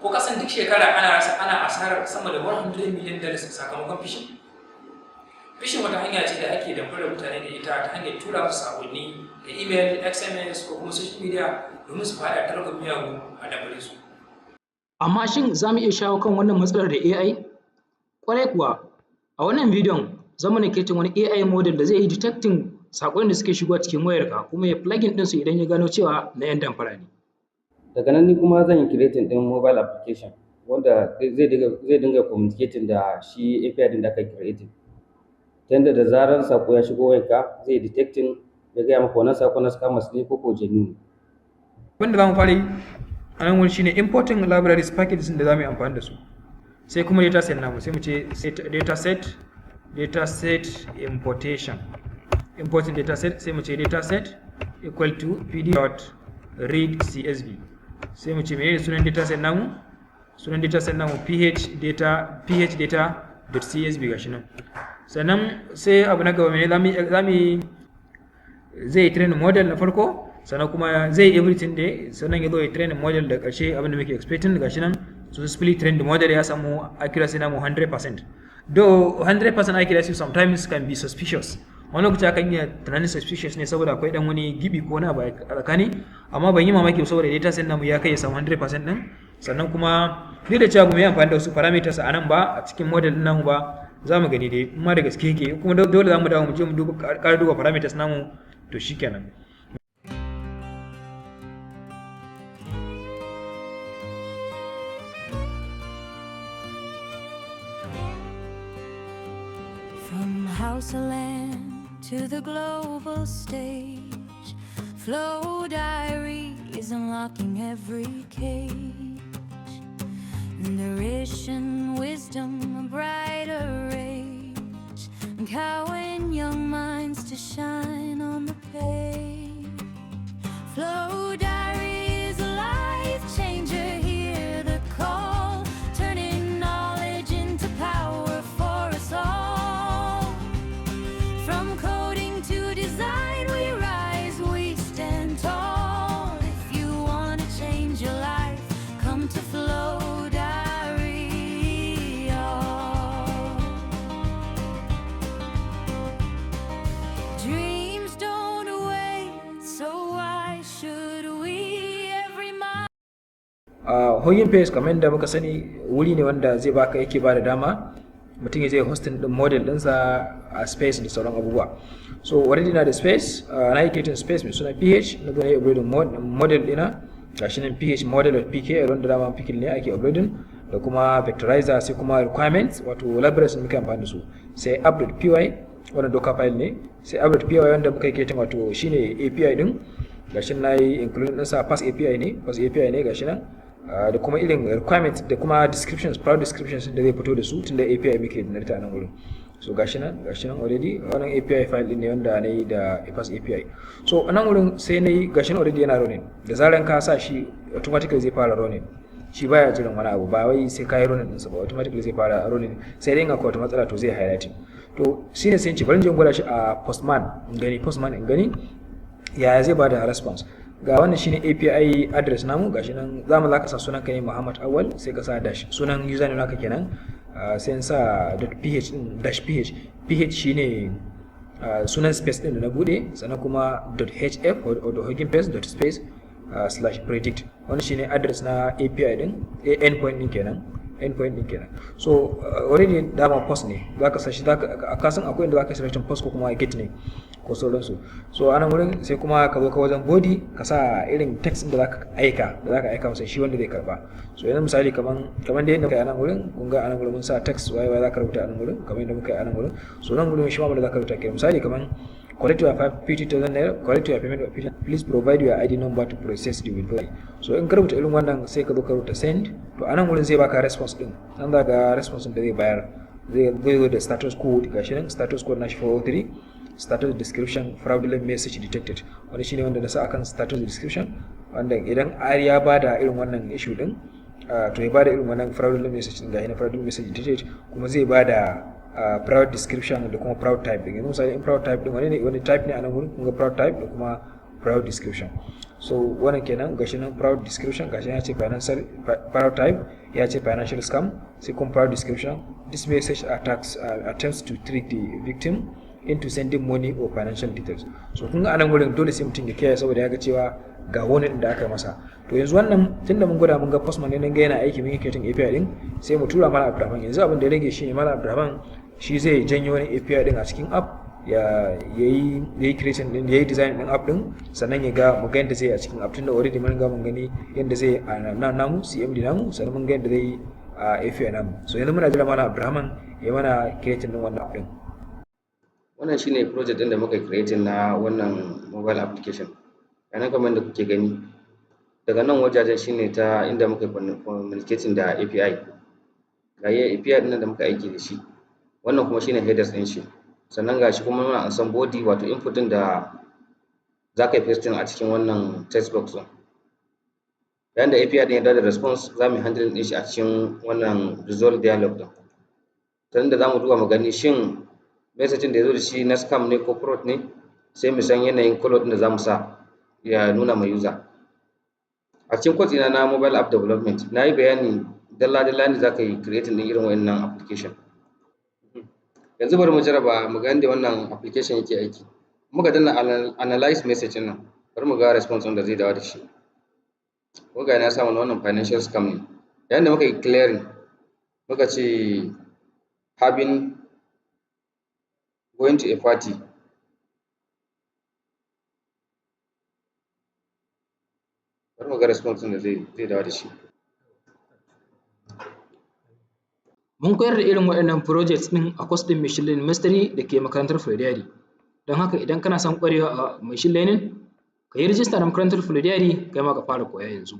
Ko kasan duk shekara ana rasa, ana asarar sama da $100 million sakamakon phishing? Phishing wata hanya ce da ake damfarar mutane da ita ta hanyar tura musu sakonni da email, SMS ko kuma social media domin su faɗa tarkon miyagu a damfare su. Amma shin za mu iya shawo kan wannan matsalar da AI? Ƙwarai kuwa, a wannan bidiyon zan mana creating wani AI model da zai yi detecting saƙon da suke shigowa cikin wayarka, kuma ya flagging ɗinsu idan ya gano cewa na 'yan damfara ne. Daga nan ni kuma zan yi creating ɗin mobile application wanda zai dinga communicating da shi API ɗin da aka creating. Ta yanda da zarar saƙo ya shigo wayarka, zai detecting, ya gaya maka wannan saƙon na scammers ne ko ko genuine. Abin da za mu fara yi a nan wurin shine importing libraries, packages da za mu yi amfani da su. Sai kuma data set namu, sai mu ce dataset, dataset importation. Importing dataset, sai mu ce dataset equal to pd dot read csv. Sai mu ce menene sunan dataset namu? Sunan dataset namu ph data, ph data dot csv, gashi nan. Sannan sai abu na gaba, menene zamu zai yi? Training model na farko, sannan kuma zai yi everything dai, sannan ya zo ya training model. Da ƙarshe abin da muke expecting, gashi nan, successfully trained model, ya samu accuracy namu 100%. Though 100% accuracy sometimes can be suspicious, wani lokaci akan iya tunanin suspicious ne saboda akwai dan wani gibi ko wani abu a tsakani, amma ban yi mamaki saboda data set namu ya kai ya samu 100% din. Sannan kuma duk da cewa ba mu yi amfani da wasu parameters a nan ba, a cikin model din namu ba, za mu gani dai kuma da gaske yake, kuma dole za mu dawo mu je mu duba, ƙara duba parameters namu. To shikenan. From Hausa land to the global stage, Flow Diary is unlocking every cage. Narration, wisdom, a brighter age, empowering young minds to shine on the page. Flow Diary is a life changer. Hear the call, turning knowledge into power for us all. From coding to design, we rise, we stand tall. If you want to change your life, come to Flow Diary. All. Dreams don't wait, so why should we? Every mile. Hugging Face, kamar yadda muka sani, wuri ne wanda zai baka, yake ba da dama mutum ya zai hosting din model dinsa a space da sauran abubuwa. So already na da space, na yi creating space mai suna ph, na zo na yi uploading model dina, gashi nan, ph model.pk, wanda dama pk ne ake uploading, da kuma vectorizer, sai kuma requirements, wato libraries da muke amfani da su, sai app.py, wannan docker file ne, sai app.py wanda muka yi creating, wato shine API din, gashi na yi including ɗinsa, FastAPI ne, FastAPI ne, gashi nan, da kuma irin requirement da kuma descriptions, proud descriptions da zai fito da su, tunda API muke da a nan wurin. So gashi nan, gashi nan already, wannan API file din ne wanda na yi da FastAPI. So a nan wurin sai na yi, gashi nan already yana running. Da zaran ka sa shi, automatically zai fara running. Shi baya jiran wani abu, ba wai sai ka yi running ɗinsa ba, automatically zai fara running, sai dai in akwai wata matsala to zai highlighting. To shine sai in ce bari in je in gwada shi a Postman, in gani, Postman, in gani yaya zai bada response. Ga wannan shine API address namu, gashi nan. Zamu zaka sa sunan ka ne, Muhammad Awal, sai ka sa dash, sunan username naka kenan, sai in sa .ph din, dash ph, ph shine sunan space din da na bude, sannan kuma .hf or hugging face dot space slash predict. Wannan shine address na API din, endpoint din kenan, endpoint din kenan. So already dama post ne zaka sa shi, zaka ka san akwai inda zaka select post ko kuma get ne ko sauransu. So a nan wurin sai kuma ka zo ka wajen body, ka sa irin text din da zaka aika, da zaka aika masa shi wanda zai karba. So yanzu misali, kaman da yadda muka yi a nan wurin, kun ga a nan wurin mun sa text waye waye zaka rubuta a nan wurin, kamar yadda muka yi a nan wurin. So nan wurin shi ma da zaka rubuta kenan, misali kaman "Collect your 50,000 naira, collect your payment of 50, please provide your ID number to process the withdrawal." So in ka rubuta irin wannan, sai ka zo ka rubuta send. To a nan wurin zai baka response din nan, za ga response din da zai bayar, zai zo da status code, gashi nan, status code nashi 403, status description "fraudulent message detected". Wani shine wanda na sa akan status description, wanda idan har ya bada irin wannan issue din, to ya bada irin wannan fraudulent message din, gashi na "fraudulent message detected", kuma zai bada fraud description da kuma fraud type din. Yanzu misali in fraud type din wani ne, wani type ne a nan wurin, kun ga fraud type da kuma fraud description. So wannan kenan. Gashi nan fraud description, gashi ya ce financial fraud type, ya ce financial scam. Sai kuma fraud description: this message attempts to trick the victim into sending money or financial details. So kun ga anan gurin dole sai mutum ya kiyaye, saboda ya ga cewa ga wani da aka masa. To yanzu wannan, tunda mun gwada, mun ga Postman ne, ga yana aiki, mun yi creating API din, sai mu tura Malam Abdulrahman. Yanzu abin da ya rage shi ne Malam Abdulrahman shi zai janyo wani API din a cikin app, ya yayi creating din, yayi design din app din, sannan ya ga mu ga yadda zai a cikin app, tunda already mun ga mun gani yadda zai a nan namu CMD namu, sannan mun ga yadda zai a API namu. So yanzu muna jira Malam Abdulrahman ya mana creating din wannan app din. Wannan shine project ɗin da muka creating na wannan mobile application. Nan kamar yadda kuke gani, daga nan wajajen shine ta inda muka communicating da API. Ga API ɗin nan da muka aiki da shi, wannan kuma shine headers ɗin shi. Sannan ga shi kuma muna ansan body, wato input ɗin da za ka yi pasting a cikin wannan text box ɗin. Yayin da API ɗin ya dawo da response, za mu yi handling ɗin shi a cikin wannan result dialog ɗin, ta inda za mu duba mu gani shin message ɗin da ya zo da shi na scam ne ko fraud ne, sai mu san yanayin colour ɗin da za mu sa ya nuna ma user. A cikin course ɗina na mobile app development, na yi bayani dalla-dalla yadda za ka yi creating ɗin irin waɗannan application. Yanzu bari mu jarraba mu ga yadda wannan application yake aiki. Muka danna analyze message ɗin nan, bari mu ga response ɗin da zai dawo da shi. Kun ga ya sa mana wannan financial scam ne. Yayin da muka yi clearing, muka ce having going to a party, bari mu ga response ɗin da zai dawo da shi. Mun koyar da irin waɗannan projects ɗin a course ɗin Machine Learning Mastery da ke makarantar Flowdiary. Don haka idan kana son ƙwarewa a machine learning, ka yi rijista da makarantar Flowdiary, kai ma ka fara koya yanzu.